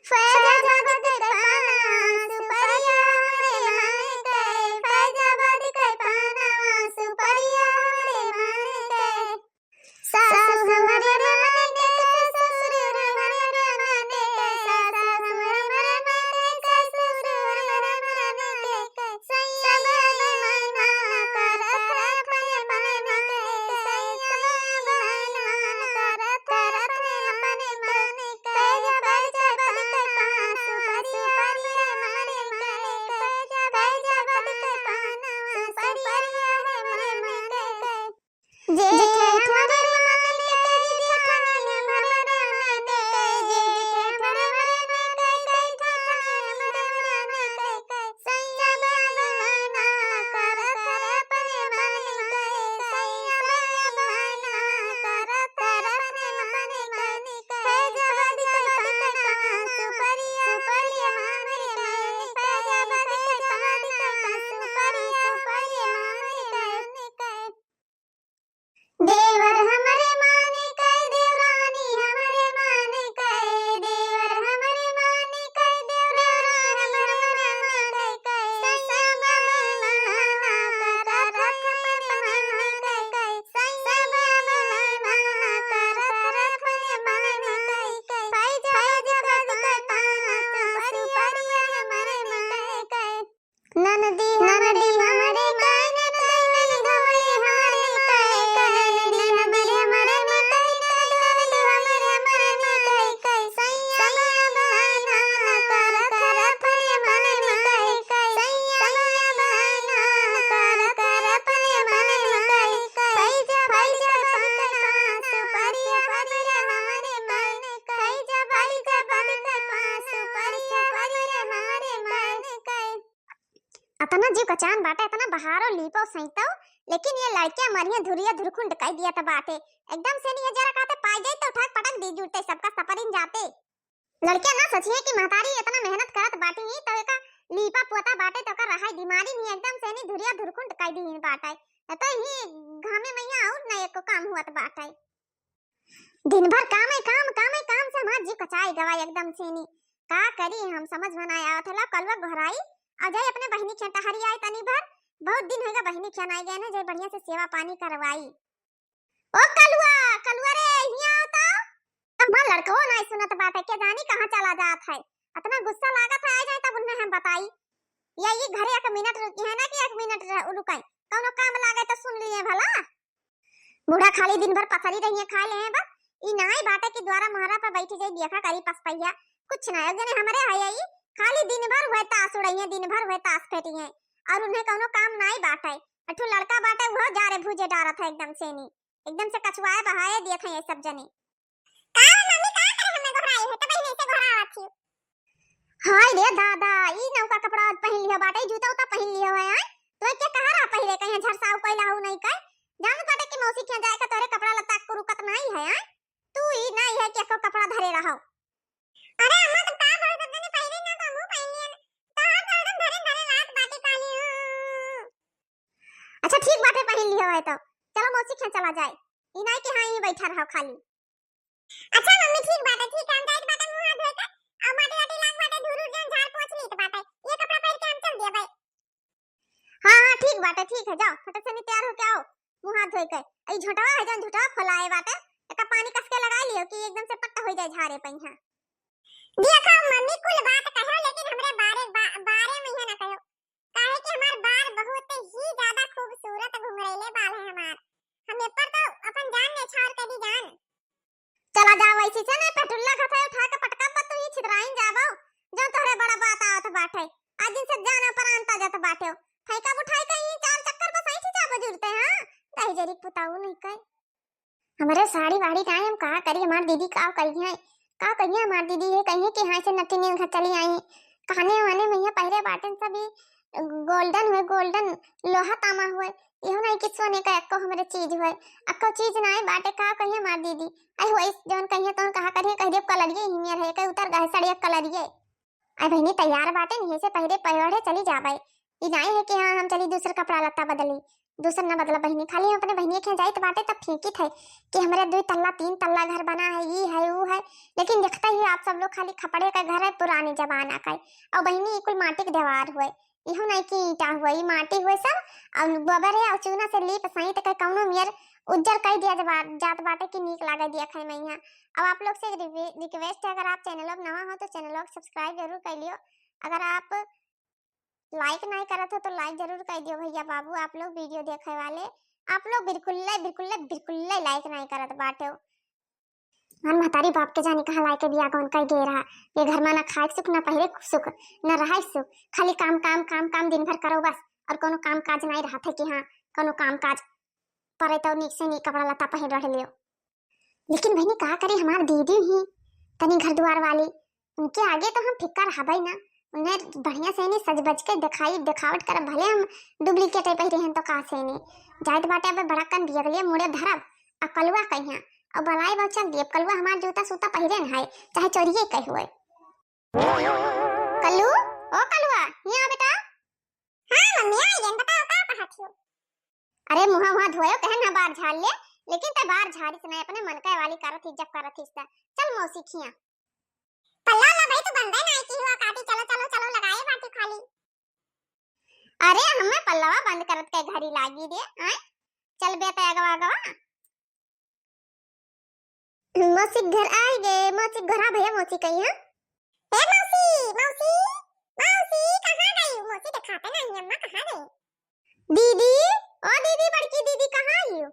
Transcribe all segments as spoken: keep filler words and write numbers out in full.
फैजाबाद के पानवा सुपरिया हमरे मन के, फैजाबाद के पानवा सुपरिया हमरे मन के। सासु हमरे मन के, ससुर हमरे मन के, सासु हमरे मन के, ससुर हमरे मन के, सैया बेईमान करत रहे अपने मन के, सैया बेईमान करत रहे अपने मन के। जेठ हमरे मन के, जेठ हमरे मन के, जेठ हमरे मन के, सैया बेईमान करत रहे अपने मन के, सैया बेईमान करत रहे अपने मन के। फैजाबाद के पानवा सुपरिया हमरे मन के, फैजाबाद के पानवा सुपरिया हमरे मन के। देवर हमरे मन के, देवरानी हमरे मन के, देवर हमरे मन के, देवरानी हमरे मन के, सैया बेईमान करत रहे अपने मन के, सैया बेईमान करत रहे अपने मन के। फैजाबाद के पानवा सुपरिया हमरे मन के। ननदी हमरे मन के, ननदी हमरे मन के, ननदी हमरे मन के, ननदी हमरे मन के, सैया बेईमान करत रहे अपने मन के, सैया बेईमान करत रहे अपने मन के। फैजाबाद के पानवा सुपरिया हमरे मन के, फैजाबाद के पानवा सुपरिया हमरे मन के। अतना जीव कचान बाटे, अतना बहारो, लीपो, सैतौ, लेकिन ये लड़किया मरिया धुरिया धुरखुंड कइ दिया त बाटे। एकदम से नहीं, ये जरा कहते पाई जाए तो उठा के पटक दी जुटे, सबका सपरिन जाते। लड़किया ना सोचिए कि महतारी इतना मेहनत करत बाटी ही, तो एका लीपा पोता बाटे तो का रहाई बीमारी नहीं, एकदम से नहीं धुरिया धुरखुंड कइ दी ही बाटे। न तो ही घामे मैया और ना एको काम हुआ त बाटे। दिन भर काम है काम, काम है काम से हमार जी कचाई गवा एकदम से नहीं। का करी हम, समझ में ना आवत है। ला कलुआ गोहराई, आ जाए अपने बहिनी खेत टहरी आए तनी भर, बहुत दिन होगा बहिनी खेत आई गए ना, जाए बढ़िया से सेवा पानी करवाई। ओ कलुआ, कलुआ रे, हियाँ आओ तो। अब हमार लड़कवो नहीं सुनत बाटे, के जानी कहाँ चला जात है। इतना गुस्सा लागत है, आ जाए तब उन्हें हम बताई। या ये घरे एक मिनट रुकी है ना कि एक मिनट रह-, रुकाई, कौनो काम लागे तो सुन लिए भला। बूढ़ा खाली दिन भर पसरी रहिए खाए हैं बस। ई नाई बाटे कि द्वारा मोहरा पे बैठी जाई, देखा करी पसपैया। कुछ ना, एक जने हमरे है ई, खाली दिन भर हुए ताश उड़ाइए, दिन भर हुए ताश फेटिए, और उन्हें कौनो काम नाई बाटे। अठू लड़का बाटे, वो जारे भूजे डारत है एकदम से नी, एकदम से कछुआए बहाए दिए थे ये सब जने। का हो मम्मी, का करे हमें गोहराई है, तो बहिने से गोहरावत थी। हाय रे दादा, ई नौका कपड़ा पहन लियो बाटे, जूता उता पहन लियो है, आय? तो के कहा रहा पहले, कहीं झरसाऊ कोई लाऊ नहीं कर? जान बाटे कि मौसी के जाए का तोरे कपड़ा लत्ता को रुकत नहीं है, आय? तू ही नहीं है कि एको कपड़ा धरे रहो। अरे अम्मा, तो का भर सब जने पहले ना तो हमहू पहन लियन। तो हर तो एकदम धरे धरे लात बाटे काली। अच्छा ठीक बाटे, पहन लियो है तो। चलो मौसी के चला जाए। ई नहीं कि हाँ, यहीं बैठा रहो खाली। अच्छा मम्मी, ठीक बाटे, ठीक है, हम जाइत बाटे मुंह हाथ धोए के, और माटी वाटी लाग बाटे, धूल उल जौन झाड़ पोंछ लीत बाटे, ये कपड़ा पहन के हम चल दिए भाई। हाँ, हाँ, ठीक बाटे, ठीक है, जाओ, फटाक से तैयार होके आओ, मुंह हाथ धोए के। ई झोंटवा है जौन झोंटवा खोलाए बाटे, एका पानी कस के लगा लियो कि एकदम से पट्टा हो जाए झारे पइहा। देखो मम्मी, कुल बात कहो, लेकिन हमरे बारे, बा-, बारे में यहाँ ना कहो। काहे कि हमार बार बहुत ही ज्यादा खूबसूरत घुंघरैले बाल है हमार। हम ए पर तो अपन जान न्यौछावर कर दी जान। चला जाओ, ऐसी से ना पेटुल्ला खा उठा के पटका पर तू ही छितराइन जाबो। जो तोहरे बड़ा बात आवत बाटे, आज दिन से जाना पर आनता जात बाटे। फेंका उठाई कहीं चार चक्कर बस ऐसी जाबो जुरते, हाँ? दही जरी पुताऊ नहीं कहे। हमरे साड़ी वाड़ी नाई, हम का करी, हमार दीदी का कही है, का कही है हमार दीदी, ये कही है कि हाँ से नटी नीन घर चली आई, कहने वाने में यहाँ पहिरे बाटन सभी golden हुए, golden लोहा तामा हुए, यहो नहीं कि सोने का एको हमरे चीज हुए, एको चीज नाई बाटे, का कही हमार दीदी, आई हुए जौन कही है तौन कहा करिए, कह दियो कलरिए ही मेर है, कह उतर गए सड़िया कलरिए। आई बहिनी तैयार बाटे, नहीं से पहिरे पहिरे चली जाबे, ई नाई है कि हाँ हम चली दूसर कपड़ा लत्ता बदली, दूसर ना बदला बहिनी, खाली हम अपने बहिनी के यहाँ जाइत बाटे तब फेंकित है कि हमरे दुई तल्ला तीन तल्ला घर बना है, ई है ऊ है, लेकिन देखते ही आप सब लोग खाली खपड़े का घर है पुराने जमाना का है। और बहिनी ई कुल माटी के दीवार हुए, इहो नहीं कि ईंटा हुए, ई माटी हुए सब, और गोबर है और चूना से लीप सहित के कौनो मेर उज्जर कई दिया जबा-, जात बाटे कि नीक लागे दिया खाए में यहाँ। अब आप लोग से रिवे-, request है, अगर आप channel पर नवा हो तो channel को subscribe जरूर कर लियो। अगर आप like नहीं करत हो तो like जरूर कर दियो भैया बाबू, आप लोग video देखे वाले, आप लोग बिल्कुल, बिल्कुल, बिल्कुल like नहीं करत बाटे हो। हमार महतारी बाप के जानी कहाँ लाए के बिया गौन कई गे रहा। ये घर में ना खाए के सुख, ना पहिरे के सुख, ना रहे के सुख, खाली काम, काम, काम, काम दिन भर करो बस, और कोनो काम काज नहीं रहत है कि हाँ, कोनो काम काज परे तो नीक से नीक कपड़ा लत्ता पहिर रह लियो। लेकिन बहिनी का करी, हमार दीदी ही तनी घर दुआर वाली, उनके आगे तो हम फिक्का रहबै ना। उन्हें बढ़िया से नहीं सज बज के दिखाई, दिखावट करब, भले हम duplicate है पहिरे हैं तो का से नहीं। जाइत बाटे अब बड़ा कन बियगलिए मुड़े धरब, आ कलुआ कहिया, और बलाई बचल दिए, कलुआ हमार जूता सूता पहिरे न है, चाहे चोरिए कह हुए। कल्लू, ओ कल्लुआ, हियाँ आ बेटा। हाँ मम्मी, आ गए, बताओ का कहत हो? अरे मुँह वहाँ धोयो, कहन ना बार झाड़ ले, लेकिन ते बार झाड़ी से नहीं, अपने मन के वाली करत ही, जब करत ही सा। चल मौसी खिया। पल्ला ला भाई, तू बंदे नहीं की हुआ काटी, चलो, चलो, चलो, लगाए बाटी खाली। अरे हमें पल्लवा बंद करत के घड़ी लागी रे, आय? चल बे ते अगवा, अगवा। मौसी के घर आइ गए, मौसी के घर। हाँ भैया, मौसी कही है? ए मौसी, मौसी, मौसी, कहाँ गई? मौसी दिखाते नहीं, अम्मा कहाँ गई? दीदी, ओ दीदी, बड़की दीदी कहाँ आई हो?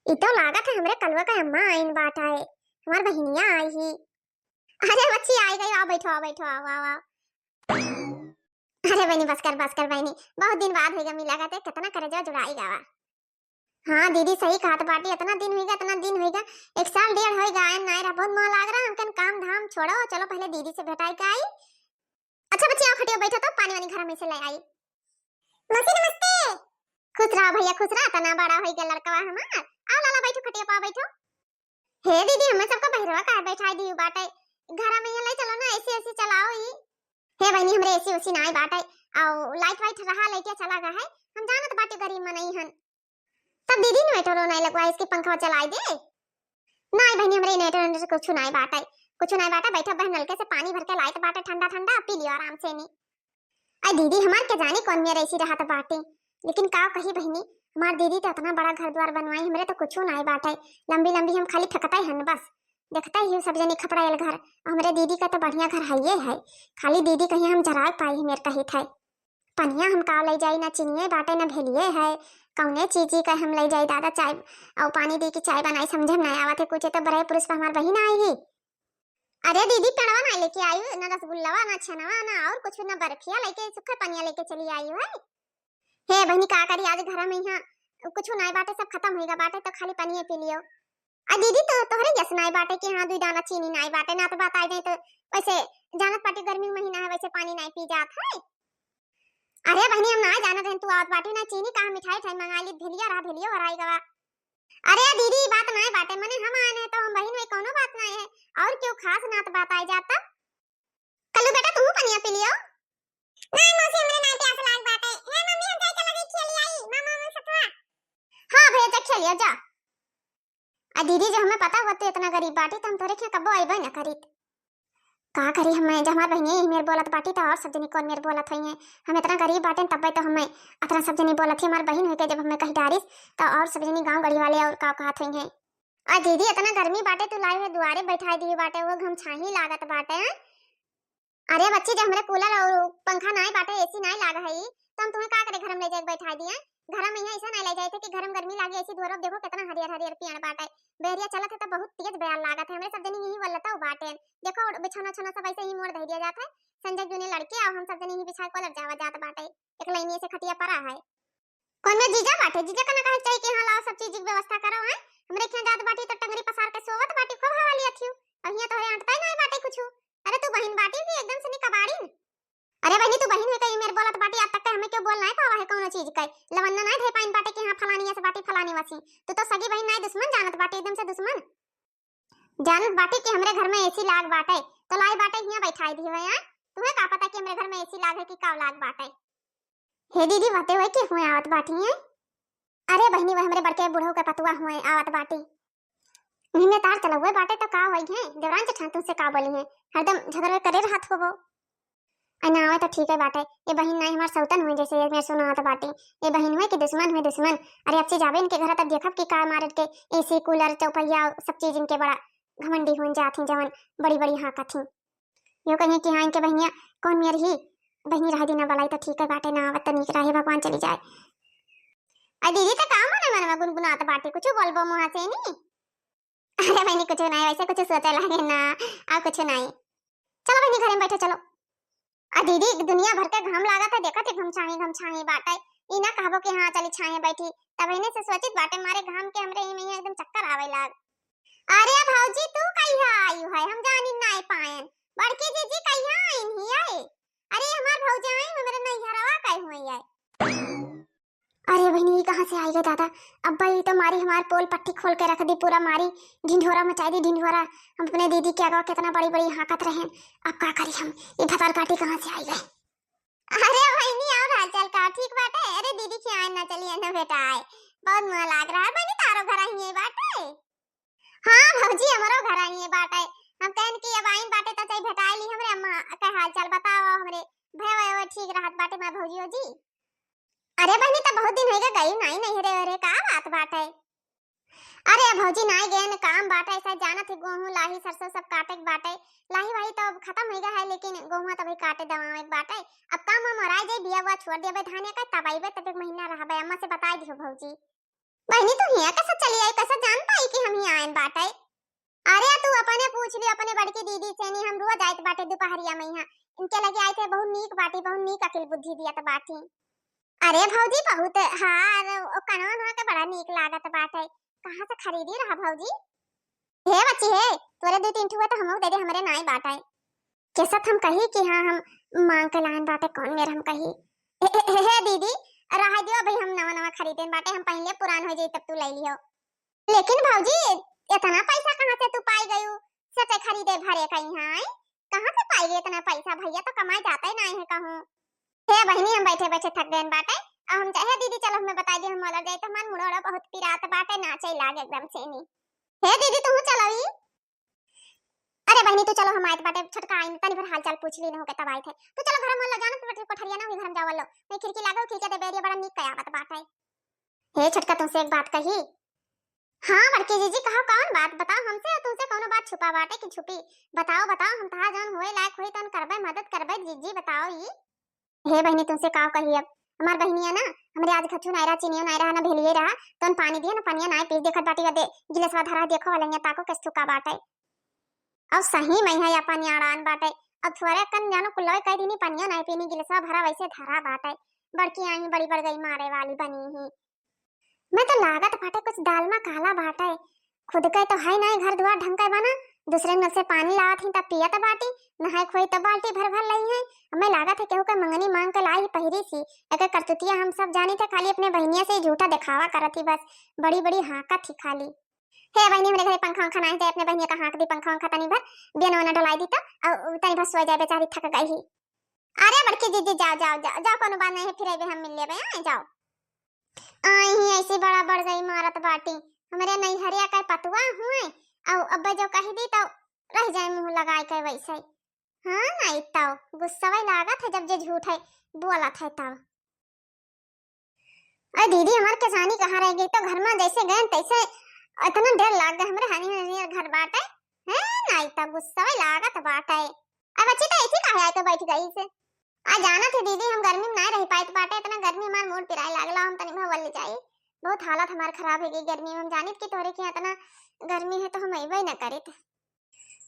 ई तो लागत है हमरे कलुआ का अम्मा आइन बाटा है, हमार बहिनिया आई ही। अरे बच्ची आई गई, आओ बैठो, आओ बैठो, आओ, आओ, आओ। अरे बहनी, बस कर, बस कर बहनी, बहुत दिन बाद होइगा मिला करते, कितना करेजा जुड़ाई गवा। हाँ दीदी, सही कहत बाटी, इतना दिन होइगा, इतना दिन होइगा, एक साल डेढ़ होइगा, आयन नाय रहा, बहुत मन लाग रहा हमकन, काम धाम छोड़ो, चलो पहले दीदी से भेटाई के आई। अच्छा बच्ची, आओ खटिया बैठो, तो पानी वानी घर में से ले आई। मौसी नमस्ते। खुश रहा भैया, खुश रहा, तना बड़ा होइगा लड़कवा हमार। आओ लाला बैठो, खटिया पा बैठो। हे दीदी, हमें सबका बहिरवा काहे बैठाई दी बाटे? घरा में यहाँ ले चलो ना, एसी एसी चलाओ ई। हे बहनी, हमरे एसी ओसी नाय बाटे, आओ लाइट वाइट रहा, लाइटिया चला गया है, हम जानत बाटे गरीब मनई हन। तब दीदी इन्वर्टरो नाय लगवाए, इसके पंखवा चलाई दे। नाय बहनी, हमरे इन्वर्टर उन्वर्टर कुछ नाय बाटे, कुछ नाय बाटे। बैठो बहन, नलके से पानी भर के लाइत बाटे ठंडा ठंडा, पी लियो आराम से नी। अरे दीदी, हमार के जानी कौन मेर ऐसी रहत बाटे, लेकिन का कही बहिनी, हमार दीदी तो इतना बड़ा घर द्वार बनवाई, हमरे तो कुछो नाय बाटे। लंबी लंबी हम खाली फेंकते हन बस, देखते ही सब जने खपड़ायल घर। हमरे दीदी का तो बढ़िया घर हइये है, खाली दीदी कहीं हम जराए पाई हमेर कहित है। पनिया हम का ले जाई, ना चीनिये बाटे, ना भेलिये है, कौने चीज का हम ले जाई दादा चाय और पानी दे के चाय बनाई, समझे में ना आवत है कुछ। तो बड़े पुरुष पर हमार बहिन आई ही। अरे दीदी, पेड़वा ना लेके आई, ना रसगुल्लावा, ना छेनवा, ना और कुछ, ना बर्फिया लेके, सुखे पनिया लेके चली आई है। हे बहनी, का करी, आज घर में यहाँ कुछ ना बाटे, सब खत्म होइगा बाटे, तो खाली पनिये पी लियो। आ दीदी, तो तोहरे जस नाय बाटे कि हाँ, दुई दाना चीनी नाय बाटे, ना तो बताई जाए तो वैसे जानत बाटी गर्मी के महीना है, वैसे पानी नाय पी जात है। अरे बहनी, हम ना जानत रहन तू आवत बाटी, ना चीनी कहाँ, मिठाई उठाई मंगा ली, भेलिया रहा, भेलियो हराई गवा। अरे दीदी, ई बात नाय बाटे, मने हम आए हैं तो हम बहिन में कौनो बात नाय है, और क्यों खास नात बात आए जाता। कल्लू बेटा, तू पनिया पी लियो। नाय मौसी, हमरे नाय प्यास लाग बाटे। हे मम्मी, हम जाए चला गई खेली आई, मामा, मामा सतुआ। हाँ भैया, जा खेलियो जा। आ दीदी, जो हमें पता हुआ तू इतना गरीब बाटी, तो हम तोरे खें कब्बो अइबे न करीत। का करी हमें, जब हमार बहिनिया यही मेर बोलत बाटी, तो और सब जनी कौन मेर बोलत होइहें। हम इतना गरीब बाटे, तब्बे तो हमें इतना सब जनी बोलत ही। हमार बहिन होके जब हमें कही डारिस, तो और सब जनी गाँव गढ़ी वाले और का कहत होइहें। आ दीदी, इतना गर्मी बाटे, तू लाई है दुआरे बैठाई दी बाटे, वो घमछाही लागत बाटे, हैं? अरे बच्ची, जब हमरे कूलर और पंखा नाय बाटे, एसी नाय लाग है, तो हम तुम्हें का करे घर में ले जाके बैठा दिए? घर में यहाँ ऐसा नाय ले जाए थे कि घर में गर्मी लागे, एसी धोरब, देखो कितना हरियर हरियर पेड़ बाटे, बहरिया चलत है तो बहुत तेज बयार लागत है। हमरे सब जनी यही वल्लता बाटे, देखो बिछौना उछौना सब ऐसे ही मोड़ धर दिया जाता है, संजय जूने लड़के और हम सब जनी यही बिछा के जावा जात बाटे, एक लाइनिए से खटिया परा है। कौन में जीजा बाटे? जीजा का ना कहे चाहिए कि हाँ, लाओ, सब चीज की व्यवस्था करो, हैं? हमरे खें जात बाटी तो टंगरी पसार के सोवत बाटी, खूब हवा लिया थियू। अब हियां तोहरे अंटता ही ना बाटे कुछ। अरे, तू बहिन बाटी भी एकदम से निकबाड़ी न। अरे बहिनी, तू बहिन है कहीं मेरे बोलत बाटी, आज तक के हमें क्यों बोलना है, कहा है कौनो चीज के? लवन्ना ना धे पाइन बाटे कि हाँ, फलानी ऐसे बाटी, फलानी वसी। तू तो सगी बहिन ना, दुश्मन जानत बाटी, एकदम से दुश्मन। जानत बाटी कि हमरे घर में एसी लाग बाटे, तो लाई बाटे हियां बैठाई दी हुए, हैं? तुम्हें का पता कि हमरे घर में एसी लाग है कि का लाग बाटे? हे दीदी, बाते हुए कि हुए आवत बाटी हैं? अरे बहिनी, वो हमरे बड़के बुढ़ऊ के पतुआ हुए आवत बाटी। उन्हीं में तार चला हुए बाटे तो का होई है, देवरान जेठान तुमसे का बोली है, हरदम झगड़े करे रहत होबो। अरे ना आवे तो ठीक है बाटे, ये बहिन नाई हमार सौतन हुए जैसे ये मेरे सुनात बाटी, ये बहिन हुए कि दुश्मन हुए दुश्मन। अरे अब से जाबे इनके घर तब देखब कि का मारे के एसी कूलर चौपहिया सब चीज इनके बड़ा घमंडी हुए जात हैं जवन बड़ी बड़ी हाँकत हैं। यो कहिए कि हाँ, इनके बहिनिया कौन मेर ही बहिनी रह दीना बलाई तो ठीक है बाटे, ना आवत तो नीक रहे, भगवान चली जाए। आ दीदी तो का मने मन में गुनगुनात बाटे, कुछ बोलबो मुँह से नी। अरे बहिनी कुछ नहीं, वैसे कुछ सोचे लागे ना, आ कुछ नहीं। चलो बहिनी घरे में बैठो, चलो। आ दीदी दुनिया भर के घाम लागत है, देखत है घमछाही घमछाही बाटे, ई ना कहबो कि हाँ चली छाहे बैठी, तब इन्हें से सोचित बाटे मारे घाम के हमरे ही में एकदम चक्कर आवे लाग। अरे भौजी, तू कहिया आई है? हम जानी नाई पायन। बड़की जीजी कहिया आइन ही है? अरे हमार भौजी आई, हमरे नैहरवा कहीं हुई है। अरे बहिनी, ई कहाँ से आई गए दादा? अब्बा, ई तो मारी हमार पोल पट्टी खोल के रख दी, पूरा मारी ढिंढोरा मचाई दी, ढिंढोरा। हम अपने दीदी के आगवा कितना बड़ी बड़ी हाँकत रहेन, अब का करी हम? ई भतार काटी कहाँ से आई गए? अरे बहिनी, और हालचाल का? ठीक बाटे? अरे दीदी के आए ना चलिए ना बेटा आए, बहुत मुँह लाग रहा है। बहिनी, तारो घर आई है बाटे? हाँ भौजी, हमरो घर आई है बाटे। हम कहन कि अब आइन बाटे तो चाहे भेटाए ली, हमरे अम्मा के हालचाल बताओ, हमरे भैया वैया ठीक रहत बाटे माँ भौजी हो जी? अरे बहिनी, तो बहुत दिन होइगा गई नाई नैहरे, अरे का बात बाटे? अरे भौजी नाई गए न, काम बाटे, ऐसा जानत है, गेहूं लाही सरसों सब काटे के बाटे। लाही वाही तो अब खत्म होइगा है, लेकिन गेहूं तो अभी काटे दवावे के बाटे। अब काम हम ओराई जाई, बिया हुआ छोड़ दिया धानिया का, तब आईबे, तब एक महीना रहबे। अम्मा से बताई दियो भौजी। बहिनी, तू हियाँ कैसे चली आई, कैसे जान पाई कि हम हियाँ आयन बाटे? अरे तू अपने पूछ लियो अपने बड़की दीदी से, नहीं हम रोज आइत बाटे दोपहरिया में यहाँ, इनके लगे आइत है, बहुत नीक बाटी, बहुत नीक अकिल बुद्धि दियत बाटी। अरे भौजी, बहुत हार ओ कनवा नवा के बड़ा नीक लागत बाटे, कहाँ से खरीदी रहा भौजी? हे बच्ची हे, तोरे दू तीन ठुआ तो हमहू दे दे, हमरे नाई बाटे। केसत हम कही कि हाँ, हम मांग के लायन बाटे, कौन मेर हम कही। हे, हे, हे, हे दीदी, रहा दियो, अभी हम नवा नवा खरीदेन बाटे, हम पहले पुरान हो जाई तब तू ले लियो। लेकिन भौजी, इतना पैसा कहाँ से तू पाई गयू? सचे खरीदे भरे कहीं है, कहाँ से पाई गई इतना पैसा? भैया तो कमाए जाते नहीं है कहूँ। हे बहिनी, हम बैठे बैठे थक गए बाटे। अब हम चाहे दीदी, चलो हमें बताई दी, हम मलर जाए तो हमार मुड़ोड़ा बहुत पिरात बाटे, नाचे लाग एकदम से नी। हे दीदी, तू चलो ई। अरे बहिनी, तू चलो, हम आइत बाटे, छोटका आइन, तनी भर हालचाल पूछ ली न होके तब आइत है। तू चलो घर में लो, जानो तो बैठे कोठरिया ना हुई, घर में जावल लो। नहीं खिड़की लागो, खिड़की दे बेरिया बड़ा नीक कयावत बाटे। हे छोटका, तुमसे एक बात कही। हाँ बड़की जीजी, कहो कौन बात, बताओ हमसे, तुमसे कौनो बात छुपा बाटे कि छुपी? बताओ, बताओ, हम तहार जौन होए लायक होई तौन करबे, मदद करबे जीजी, बताओ ई। हे बहिनी, तुमसे का कही अब, हमार बहिनिया ना, हमरे आज घचू नाई रहा, चीनियो नाई रहा, ना भेलिए रहा, तौन पानी दिया ना, पनिया नाई पी, देखत बाटी दे गिलसवा धरा, देखो वाला यहाँ ताको कैस थुका बाटे। अब सही में है अपन यारान बाटे। अब थोरे कन जानो कुल्लवे कह दीनी, पनियो नाई पीनी, गिलसवा भरा वैसे धरा बाटे। बड़की आई बड़ी बड़ गई मारे वाली बनी ही। मैं तो लागत बाटे कुछ दाल में काला बाटे। खुद के तो है नहीं घर दुआर ढंग के बना, दूसरे नल से पानी लावत ही तब पियत बाटी, नहाए खोई तो बाल्टी भर भर लई है। हमें लागत है केहू के मंगनी मांग के लाई पहिरी सी। एकर करतुतिया हम सब जानी थे, खाली अपने बहिनिया से ही झूठा दिखावा करत ही बस, बड़ी बड़ी हाँकत ही खाली। हे बहिनी, हमरे घरे पंखा वंखा नाही जाए, अपने बहिनिया का हाँक दी पंखा वंखा तनी भर, बियन वना डोलाई दी तो, और तनी भर सोए जाए, बेचारी थक गई ही। अरे बड़की जीजी, जाओ, जाओ, जाओ, जाओ, कोनो बात नहीं है, फिर अबे हम मिल लेबे, आए जाओ। आई ही ऐसी बड़ा बड़ गई मारत बाटी, हमरे नैहरिया का पतुआ हुए, और अब्बे जो कह दी तो रह जाए मुंह लगाए के वैसे ही। हाँ, नहीं तो गुस्सा लागत है जब जे झूठ है बोलत है तब। अरे दीदी, हमार केसानी कहाँ रह गई? तो घर में जैसे गए तैसे इतना डर लाग गए हमरे, हनी हनी घर बाटे। हैं, नाई तो गुस्सा लागत बाटे। अब बच्ची तो ऐसी काहे आके बैठ गई से? आ जाना थे दीदी, हम गर्मी में ना रह पाइत बाटे, इतना गर्मी हमार मूड पिराए लागला, हम तनी भवल ले जाई। बहुत हालत हमार खराब हो गई गर्मी में, हम जानित कि तोरे के इतना गर्मी है तो हम अइबे ना करित।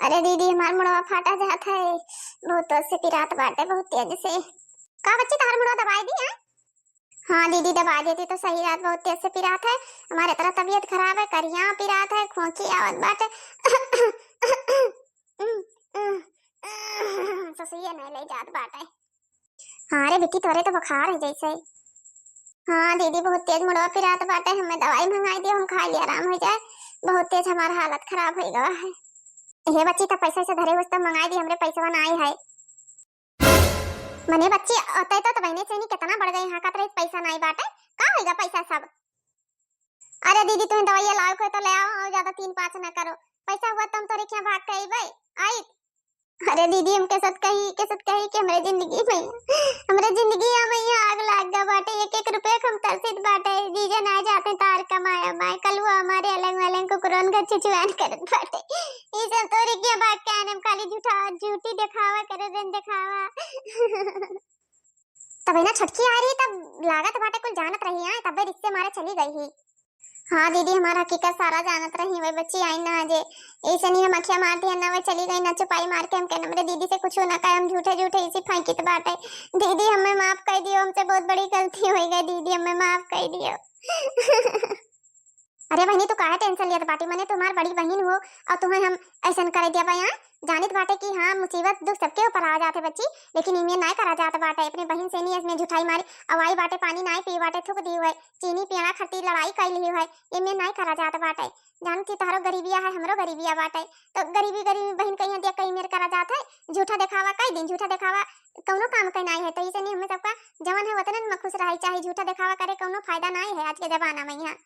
अरे दीदी, हमार मुड़वा फाटा जात है, बहुत तेज से पिरात बाटे, बहुत तेज से। का बच्ची, तहार मुड़वा दबाई दी है? हाँ दीदी, दबा देती तो सही रहत, बहुत तेज से पिरात है। हमारे तरह तबीयत खराब है, करिया पिरात है, खोंकी आवत बाटे। ससुइया नहीं ले जात बाटे। हाँ रे बेटी, तोरे तो बुखार है जैसे। हाँ दीदी, बहुत तेज मुड़वा पिरात बाटे, हमें दवाई मंगाई दियो, हम खा लिया, आराम हो जाए। बहुत तेज हमार हालत खराब हो गवा है। हे बच्ची, तो पैसा से धरे हुस तो मंगाई दी, हमरे पैसा नाई है। मने बच्ची, अतै तो, तो बहने से नहीं कितना बढ़ गई, हाँकत रही, पैसा नाई बाटे, का होइगा पैसा सब? अरे दीदी, तुम्हें दवाइया लाओ कोई तो ले आओ, और ज्यादा तीन पाँच ना करो। पैसा हुआ तो हम तोरे क्या भाग के अइबे, आई। अरे दीदी, हम कैसे कही, कैसे कही कि हमरे जिंदगी में, हमरे जिंदगी में यहाँ आग लाग गा बाटे। एक एक रुपये के हम तरसित बाटे। जीजा ना जाते तार कमाया माए, कलुआ हमारे अलग अलग कुकुरन का चुचुआन करत बाटे। ये सब तोरे क्या भाग के आने में खाली झूठा, झूठी दिखावा करे दिन दिखावा। तब है ना छोटकी आ रही, तब लागत बाटे कुल जानत रही है, तबे रिश्ते मारे चली गई ही। हाँ दीदी, हमार हकीकत सारा जानत रही, वही बच्ची आई ना जे। ऐसे नहीं हम अखिया मार दिया ना, वही चली गई ना, चुपाई मार के हमके हमरे दीदी से कुछ ना कहे, हम झूठे झूठे इसी फांकित बाटे। दीदी हमें माफ कर दियो, हमसे बहुत बड़ी गलती हो गई दीदी, हमें माफ कर दियो। अरे बहनी, तू काहे टेंशन लियत बाटी? मने तुम्हार बड़ी बहन हो और तुम्हें हम ऐसन करे दिया बा यहाँ? जानित बाटे कि हाँ, मुसीबत दुख सबके ऊपर आ जाते बच्ची, लेकिन इमे नाय करा जात बाटे। अपने बहन से नहीं इसमें झूठाई मारी, अवाई बाटे पानी नाय पी बाटे, थूक दी हुए, चीनी पियाना खातिर लड़ाई कर ली हुए, इमे नाय करा जात बाटे। जानती तोहरो गरीबिया है, हमरो गरीबिया बाटे, तो गरीबी गरीबी बहन कहीं दिया कहीं मेर करा जात है। झूठा दिखावा कई दिन, झूठा दिखावा कौनो काम के नाय है। तो इसे नहीं हमें सबका जवन है वतनन में खुश रही, चाहे झूठा दिखावा करे कौनो फायदा नाय है आज के जमाना में यहाँ।